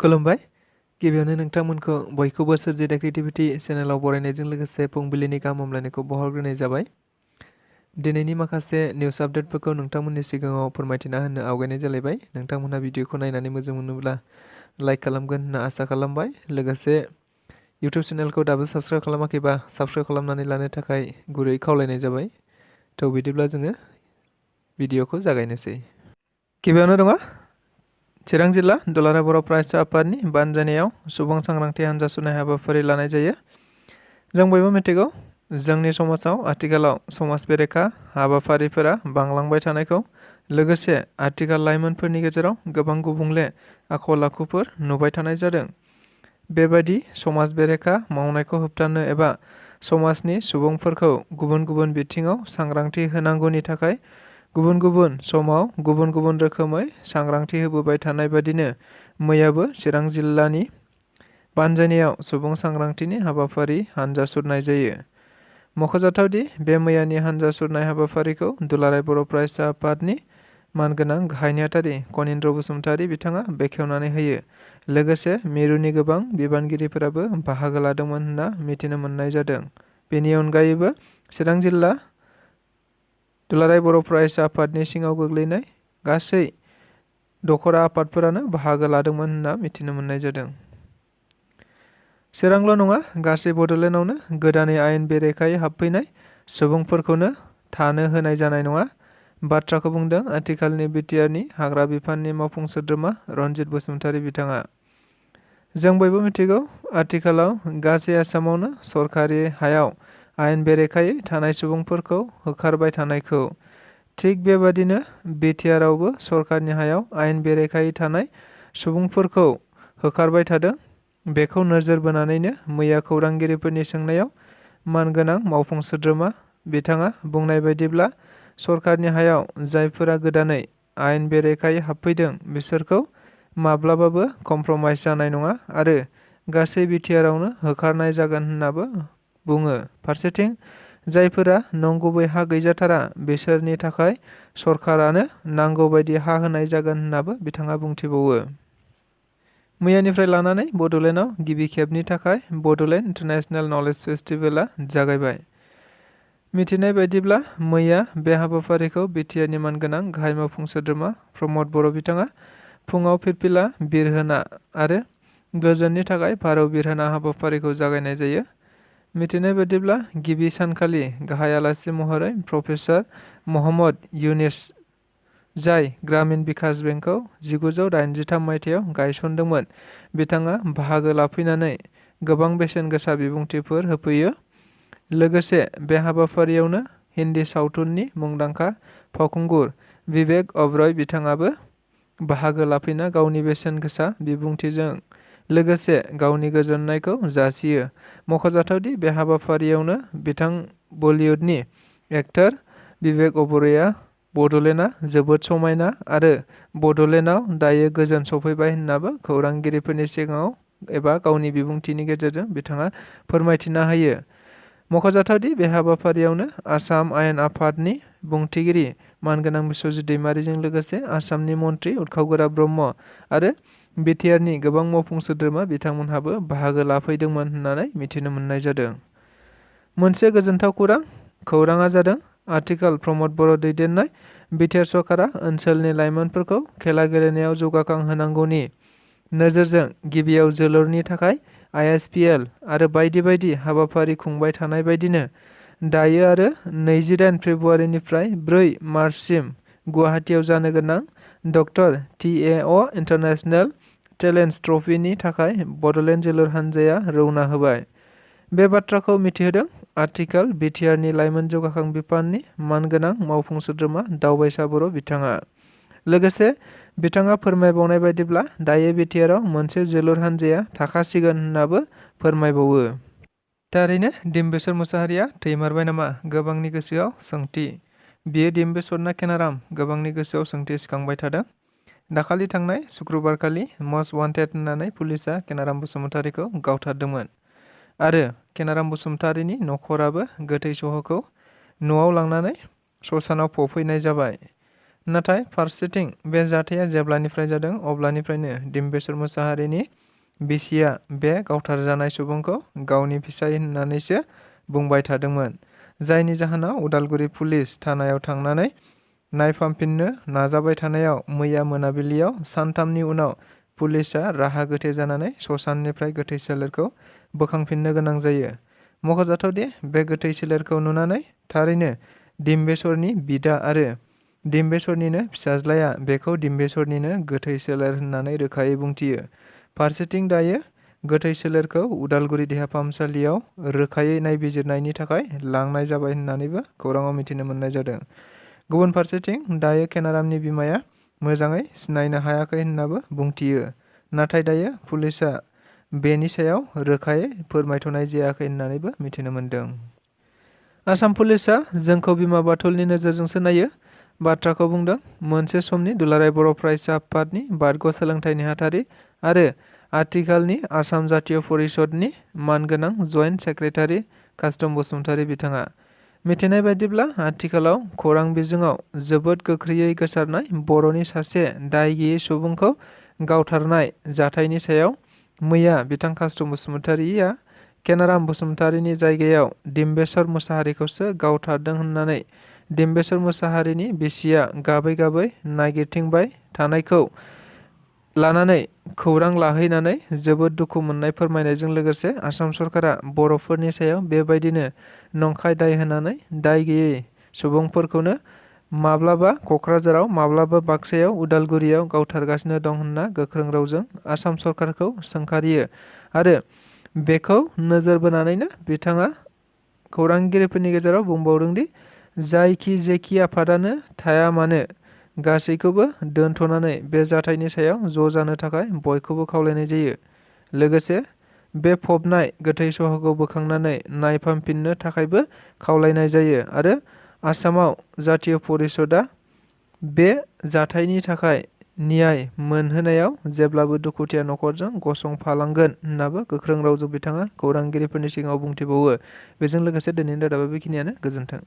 खुलुमबाय। गिबियावनो नोंथांमोनखौ बयखौबो सोरजिदा क्रिएटिभिटी चेनेलाव बरायनायजों लोगोसे फुंबिलिनि गाहाम हामलायनायखौ बावहरग्रोनाय जाबाय। दिनैनि माखासे निउस आपडेटफोरखौ नोंथांमोननि सिगाङाव फोरमायथिना होनो आवगायनाय जालायबाय। नोंथांमोनहा भिडिअखौ नायनानै मोजां मोनोब्ला लाइक खालामगोन होनना आसा खालामबाय। लोगोसे इउटिउब चेनेलखौ दाबो साबस्क्राइब खालामाखैबा साबस्क्राइब खालामनानै लानो थाखाय गुरै खावलायनाय जाबाय। थ' बिदिब्ला जोङो भिडिअखौ जागायनोसै। गिबियावनो दङ चिरां जिल्ला दुलाराय बर' फरायसा आफादनि बानजायनायाव सुबुं सांग्रांथि हानजा सुनाय हाबाफारि लानाय जायो। जों बयबो मिथिगौ जोंनि समाजाव आथिखालाव समाज बेरेखा हाबाफारिफोरा बांलांबाय थानायखौ लोगोसे आथिखाल लाइमोनफोरनि गेजेराव गोबां गुबुंले आखल आखुफोर नुबाय थानाय जादों। बेबायदि समाज बेरेखा मावनायखौ होबथानो एबा समाजनि सुबुंफोरखौ गुबुन गुबुन बिथिङाव सांग्रांथि होनांगौनि थाखाय गुबुन गुबुन समाव गुबुन गुबुन रोखोमै सांग्रांथि होबोबाय थानाय बादिनो मैयाबो चिरां जिल्लानि बानजायनायाव सुबुं सांग्रांथिनि हाबाफारि हानजा सुरनाय जायो। मख'जाथावदि बे मैयानि हानजा सुरनाय हाबाफारिखौ दुलाराय बर' फरायसा आफादनि मानगोनां गाहाय नेहाथारि कनिन्द्र बसुमतारी बिथाङा बेखेवनानै होयो। लोगोसे मिरुनि गोबां बिबानगिरिफोराबो बाहागो लादोंमोन होनना मिथिनो मोननाय जादों। बेनि अनगायैबो चिरां जिल्ला दुलाराय बर' फरायसा आफादनि सिङाव गोग्लैनाय गासै दखरा आफादफोरानो बाहागो लादोंमोन होनना मिथिनो मोननाय जादों। चिरांल' नङा गासै बड'लेण्डआवनो गोदानै आयेन बेरेखायै हाबफैनाय सुबुंफोरखौनो थानो होनाय जानाय नङा बाथ्राखौ बुंदों आथिखालनि बिटिआरनि हाग्रा बिफाननि मावफुं सोद्रोमा रनजित बसुमतारी बिथाङा। जों बयबो मिथिगौ आथिखालाव गासै आसामावनो सरखारि हायाव आयेन बेरेखायै थानाय सुबुंफोरखौ होखारबाय थानायखौ। थिग बेबादिनो बिटिआरआवबो सरकारनि हायाव आयेन बेरेखायै थानाय सुबुंफोरखौ होखारबाय थादों। बेखौ नोजोर बोनानैनो मैया खौरांगिरिफोरनि सोंनायाव मानगोनां मावफुं सोद्रोमा बिथाङा बुंनाय बायदिब्ला सरकारनि हायाव जायफोरा गोदानै आयेन बेरेखायै हाबफैदों बिसोरखौ माब्लाबाबो कमप्रमाइज जानाय नङा आरो गासै बिटिआरआवनो होखारनाय जागोन होननाबो बुङो। फारसेथिं जायफोरा नंगुबै हा गैजाथारा बिसोरनि थाखाय सरकारानो नांगौ बायदि हा होनाय जागोन होननाबो बिथाङा बुंथिबावो। मैयानिफ्राय लानानै बड'लेण्डआव गिबि खेबनि थाखाय बड'लेण्ड इन्टारनेशनेल नलेज फेस्टिभेलआ जागायबाय। मिथिनाय बायदिब्ला मैया बे हाबाफारिखौ बिटिआरनि मानगोनां गाहाय मावफुं सोद्रोमा प्रमद बर' बिथाङा फुङाव फिरफिला बिरहोना आरो गोजोननि थाखाय फारौ बिरहोना हाबाफारिखौ जागायनाय जायो। मिथिनाय बायदिब्ला गिबि सानखालि गाहाय आलासि महरै प्रफेसार महम्मद युनिस जाय ग्रामीण बिकास बेंकखौ 1983 मायथाइयाव गायसनदोंमोन बिथाङा बाहागो लाफैनानै गोबां बेसेन गोसा बिबुंथिफोर होफैयो। लोगोसे बे हाबाफारियावनो हिन्दी सावथुननि मुंदांखा फावखुंगुर विवेक अबरय बिथाङाबो बाहागो लाफैना गावनि बेसेन गोसा बिबुंथिजों लोगोसे गावनि गोजोननायखौ जासियो। मख'जाथावदि बे हाबाफारियावनो बिथां बलिउडनि एक्टर विवेक अबरयआ बड'लेण्डआ जोबोद समायना आरो बड'लेण्डआव दायो गोजोन सफैबाय होननाबो खौरांगिरिफोरनि सिगाङाव एबा गावनि बिबुंथिनि गेजेरजों बिथाङा फोरमायथिना होयो। मख'जाथावदि बे हाबाफारियावनो आसाम आयेन आफादनि बुंथिगिरि मानगोनां बिस्वजित दैमारिजों लोगोसे आसामनि मन्त्रि उरखाव ब्रह्म आरो बिटिआरनि गोबां मावफुं सोद्रोमा बिथांमोनहाबो बाहागो लाफैदोंमोन होननानै मिथिनो मोननाय जादों। मोनसे गोजोनथाव खौराङा जादों आथिखाल प्रमद बर' दैदेननाय बिटिआर सरकारा ओनसोलनि लाइमोनफोरखौ खेला गेलेनायाव जौगाखांहोनांगौनि नोजोरजों गिबियाव जोलुरनि थाखाय ISPL आरो बायदि बायदि हाबाफारि खुंबाय थानाय बायदिनो दायो आरो 28 फेब्रुवारिनिफ्राय 4 मार्चसिम गुवाहाटीआव जानो गोनां डक्टर TAO इन्टारनेशनेल टेलेन्टस ट्रफीनि थाखाय बड'लेण्ड जोलुर हानजाया रौना होबाय। बे बाथ्राखौ मिथिहोदों आथिखाल बिटिआरनि लाइमोन जौगाखां बिफाननि मानगोनां मावफुं सोद्रोमा दावबायसा बर' बिथाङा। लोगोसे बिथाङा फोरमायबावनाय बायदिब्ला दायो बिटिआरआव मोनसे जोलुर हानजाया थाखासिगोन होननाबो फोरमायबावो। थारैनो डिम्बेश्वर मुसाहारिया थैमारबाय नामा? गोबांनि गोसोआव सोंथि। बियो डिम्बेश्वर ना केनाराम? गोबांनि गोसोआव सोंथि सिखांबाय थादों। दाखालि थांनाय शुक्रबारखालि मस्ट वान्टेड होननानै पुलिसआ केनाराम बसुमतारीखौ गावथारदोंमोन आरो केनाराम बसुमतारीनि नखराबो गोथै सहखौ न'आव लांनानै श्मशानाव फबहैनाय जाबाय। नाथाय फारसेथिं बे जाथाया जेब्लानिफ्राय जादों अब्लानिफ्रायनो डिम्बेश्वर मुसाहारिनि बिसिया बे गावथारजानाय सुबुंखौ गावनि फिसाय होननानैसो बुंबाय थादोंमोन, जायनि जाहोनाव उदालगुरि पुलिस थानायाव थांनानै नायफामफिननो नाजाबाय थानायाव मैया मोनाबिलियाव सानथामनि उनाव पुलिसआ राहा गोथे जानानै ससाननिफ्राय गोथै सोलेरखौ बोखांफिननो गोनां जायो। मख'जाथावदि बे गोथै सोलेरखौ नुनानै थारैनो डिम्बेश्वरनि बिदा आरो डिम्बेश्वरनिनो फिसाज्लाया बेखौ डिम्बेश्वरनिनो गोथै सोलेर होननानै रोखायै बुंथियो। फारसेथिं दायो गोथै सोलेरखौ उदालगुरि देहा फाहामसालियाव रोखायै नायबिजिरनायनि थाखाय लांनाय जाबाय होननानैबो खौराङाव मिथिनो मोननाय जादों। गुबुन फारसेथिं दायो केनारामनि बिमाया मोजाङै सिनायनो हायाखै होननाबो बुंथियो। नाथाय दायो पुलिसआ बेनि सायाव रोखायै फोरमायथ'नाय जायाखै होननानैबो मिथिनो मोन्दों। आसाम पुलिसआ जोंखौ बिमा बाथुलनि नोजोरजोंसो नायो बाथ्राखौ बुंदों मोनसे समनि दुलाराय बर' फरायसा आफादनि बारग' सोलोंथाइ नेहाथारि आरो आथिखालनि आसाम जातीय परिषदनि मानगोनां जइन्ट सेक्रेटारि कास्टम बसुमतारी बिथाङा। मिथिनाय बायदिब्ला आथिखालाव खौरां बिजोङाव जोबोद गोख्रैयै गोसारनाय बर'नि सासे दाय गैयै सुबुंखौ गावथारनाय जाथायनि सायाव मैया बिथां कास्टम बसुमतारीया केनाराम बसुमतारीनि जायगायाव डिम्बेश्वर मुसाहारिखौसो गावथारदों होननानै डिम्बेश्वर मुसाहारिनि बिसिया गाबै गाबै नागिरथिंबाय थानायखौ लानानै खौरां लाहैनानै जोबोद दुखु मोननाय फोरमायनायजों लोगोसे आसाम सरकारा बर'फोरनि सायाव बेबायदिनो नंखाय दाय होनानै दाय गैयै सुबुंफोरखौनो माब्लाबा क'क्राझाराव माब्लाबा बाक्सायाव उदालगुरियाव गावथारगासिनो दं होनना गोख्रों रावजों आसाम सरकारखौ सोंखारियो आरो बेखौ नोजोर बोनानैनो बिथाङा खौरांगिरिफोरनि गेजेराव बुंबावदोंदि जायखि जेखि आफादानो थाया मानो गासैखौबो दोनथ'नानै बे जाथायनि सायाव ज' जानो थाखाय बयखौबो खावलायनाय जायो। लोगोसे बे फबनाय गोथै सह'खौ बोखांनानै नायफामफिननो थाखायबो खावलायनाय जायो आरो आसामाव जातीय परिषदआ बे जाथायनि थाखाय न्याय मोनहोनायाव जेब्लाबो दुखुथिया न'खरजों गसंफालांगोन होननाबो गोख्रों रावजों बिथाङा खौरांगिरिफोरनि सिगाङाव बुंथिबावो। बेजों लोगोसे दिनैनि रादाबा बेखिनियानो। गोजोन्थों।